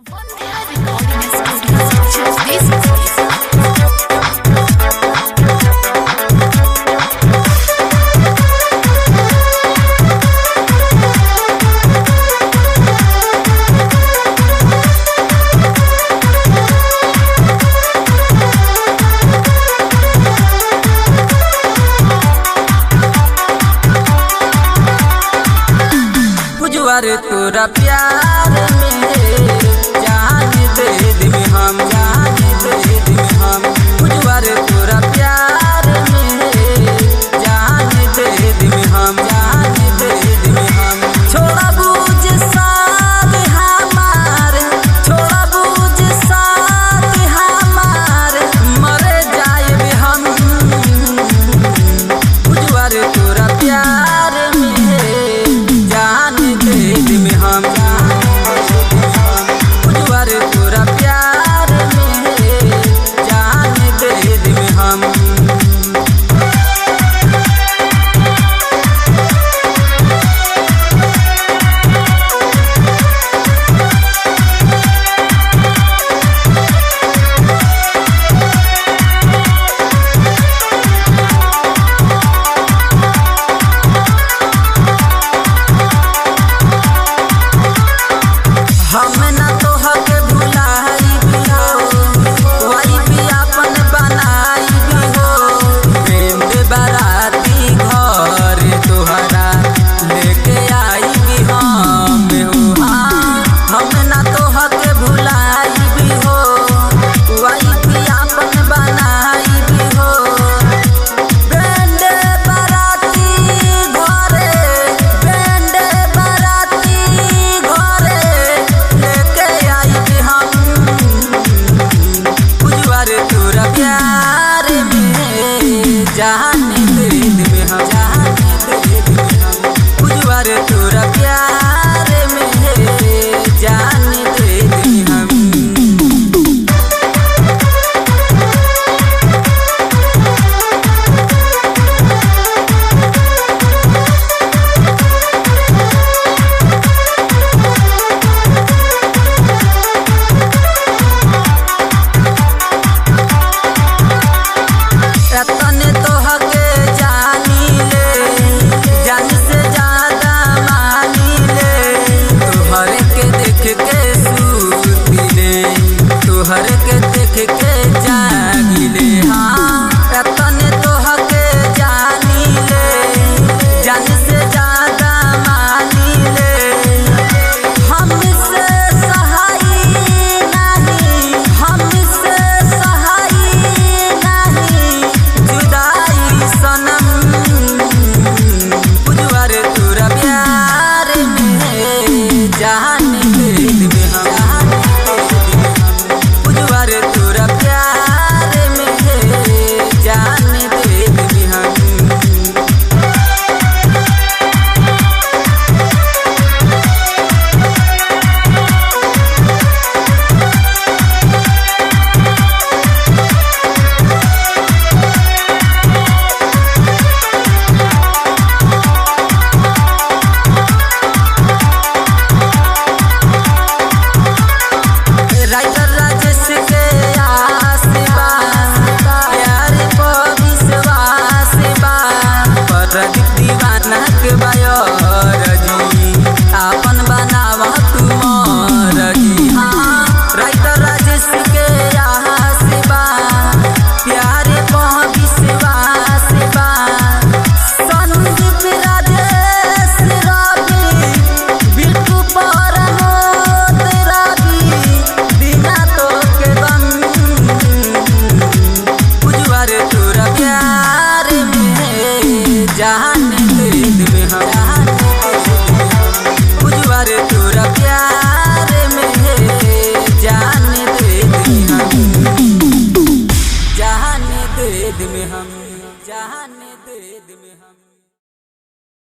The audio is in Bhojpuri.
Vandya Recording Studio, Chhattisgarh. पुजवार तोरा प्यार में जान दे दिम हम, जान दे दिम हम। पुजवार तोरा प्यार में जान दे दिम हम, जान दे दिम हम। छोड़ा बुझ साथ हमार, छोड़ा बुझ साथ हमार, मर जाएब हम। पुजवार तोरा प्यार में जान दे दिम हम, पुजवार तोरा प्यार में जान दे दिम हम। हम ना तोहके